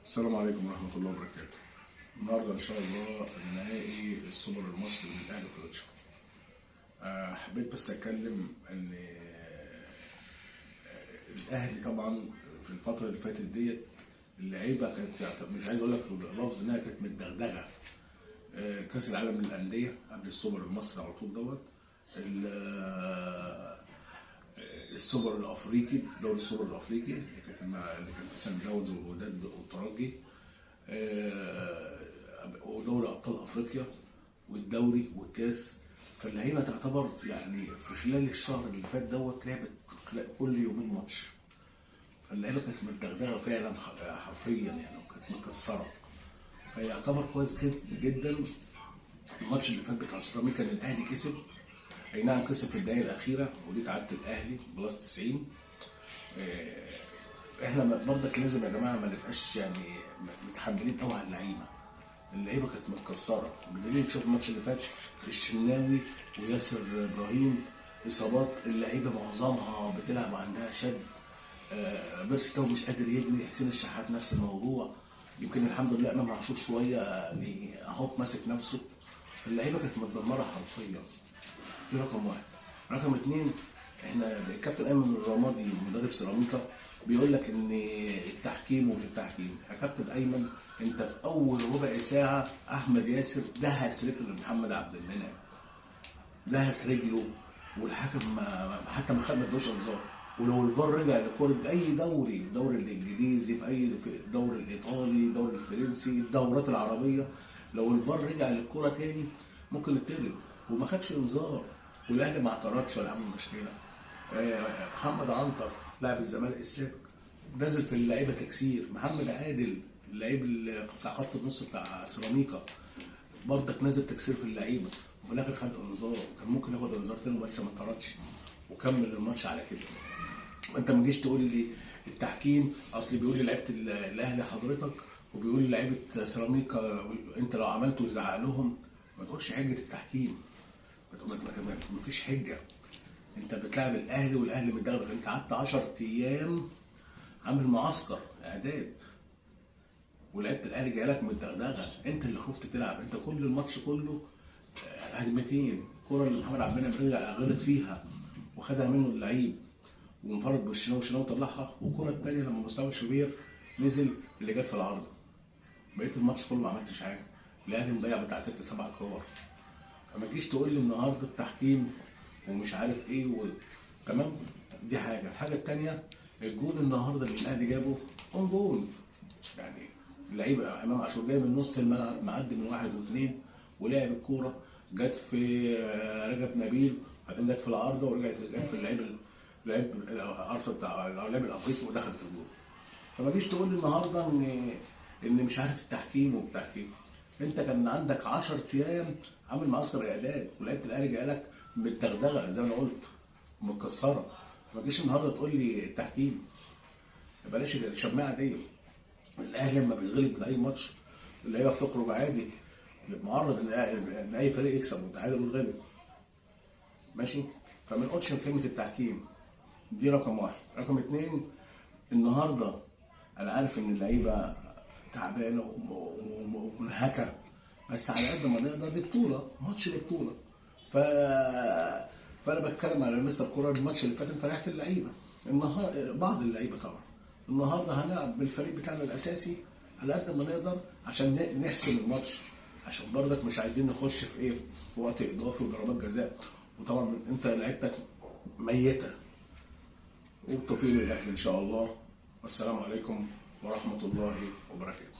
السلام عليكم ورحمة الله وبركاته. النهارده إن شاء الله نهائي السوبر المصري من الأهلي وفيوتشر. حبيت بس أتكلم إن الأهلي طبعا في الفترة اللي فاتت ديت اللعيبة كانت، مش عايز أقول لك اللفظ، إنها كانت متدغدغة. كأس العالم للأندية قبل السوبر المصري على طول دوت، السوبر الافريقي، دوري السوبر الافريقي اللي كان في سان داونز والوداد والترجي، ودوري ابطال افريقيا والدوري والكاس. فاللعيبه تعتبر يعني في خلال الشهر اللي فات دوت لعبت كل يومين ماتش، فاللعيبه كانت متدغدغه فعلا حرفيا يعني، وكانت مكسرة. فيعتبر كويس جدا الماتش اللي فات بتاع سيراميكا ان الاهلي كسب، اي نعم كسب في الدقايق الاخيرة، ودي عادة الاهلي plus 90. احنا برضك لازم يا جماعة ما نبقاش يعني متحملين قوي على اللعيبة. اللعيبة كانت متكسره، بدليل شوف الماتش اللي فات الشناوي وياسر ابراهيم اصابات، اللعيبة معظمها بتلعب عندها شد. بيرسي تاو مش قادر يجري، حسين الشحات نفس الموضوع، يمكن الحمد لله امام عاشور شوية يعني اهو ماسك نفسه. اللعيبة كانت متدمره حرفيا. دي رقم واحد. رقم اتنين، احنا الكابتن ايمن الرمادي مدرب سيراميكا بيقول لك ان التحكيم ومش التحكيم. يا كابتن ايمن، انت في اول ربع ساعة احمد ياسر دهس رجل محمد عبد المنعم، دهس رجله، والحكم ما حتى ما خد ما ادوش انذار. ولو الفار رجع لكرة اي دوري، الدوري الانجليزي، في الدوري الايطالي، الدوري الفرنسي، الدورات العربية، لو الفار رجع للكرة تاني ممكن يطرد، وما خدش انذار، والاهلي ما اعترضش ولا عمل مشكلة. محمد عنتر لاعب الزمالك السابق نازل في اللعيبة تكسير. محمد عادل اللعيب بتاع خط النص بتاع سيراميكا برضك نازل تكسير في اللعيبة، وفي الاخر خد انذار، كان ممكن ياخد انذار تاني بس ما اتطردش وكمل الماتش على كده. انت ما تجيش تقول لي التحكيم، اصل بيقول لي لعيبة الاهلي حضرتك وبيقول لي لعيبة سيراميكا، انت لو عملته وزعق لهم ما تقولش حجه التحكيم، ما فيش حجه. انت بتلعب الاهلي والاهلي متدغدغ، انت قعدت 10 ايام عامل معسكر اعداد ولعيبة الاهلي جاية لك متدغدغه، انت اللي خفت تلعب. انت كل الماتش كله هجمتين، الكره اللي محمد عبد المنعم رجع غلط فيها وخدها منه اللعيب وانفرد بالشناوي، والشناوي طلعها، والكره الثانية لما مصطفى شوبير نزل اللي جت في العارضة. بقيت الماتش كله ما عملتش حاجة، الاهلي مضيع بتاع 6 7 كور. فما تجيش تقول لي النهارده التحكيم ومش عارف ايه تمام. دي حاجة. الحاجة الثانية، الجون النهارده اللي الاهلي جابه own goal، يعني اللعيبة امام عاشور جاي من نص الملعب معدي من واحد واثنين ولعب الكورة، جت في رجب نبيل، بعدين جت في العارضة ورجعت جت في اللعيب، لعيب ارسنال بتاع اللاعب الافريقي ودخلت الجول. فما تجيش تقول لي النهارده ان مش عارف التحكيم والتحكيم. انت كان عندك 10 ايام عامل معسكر اعداد ولعيبة الاهلي جاية لك متدغدغه زي ما انا قلت متكسره، فما تجيش النهارده تقول لي التحكيم. بلاش الشماعه دي. الاهلي لما بيتغلب من اي ماتش اللعيبة بتخرج عادي، معرض ان اي فريق يكسب ويتعادل ويتغلب، ماشي. فما نقولش كلمة التحكيم دي رقم واحد. رقم اتنين، النهارده انا عارف ان اللعيبة تعبانة ومنهكه، بس على قد ما نقدر دي بطوله، ماتش دي بطوله. فانا بتكلم على مستر كولر، الماتش اللي فات انت ريحت اللعيبة، النهارده بعض اللعيبة طبعا، النهارده هنلعب بالفريق بتاعنا الاساسي على قد ما نقدر عشان نحسم الماتش، عشان برضك مش عايزين نخش في ايه، في وقت اضافي وضربات جزاء، وطبعا انت لعيبتك ميته. وبالتوفيق للاهلي ان شاء الله، والسلام عليكم ورحمة الله وبركاته.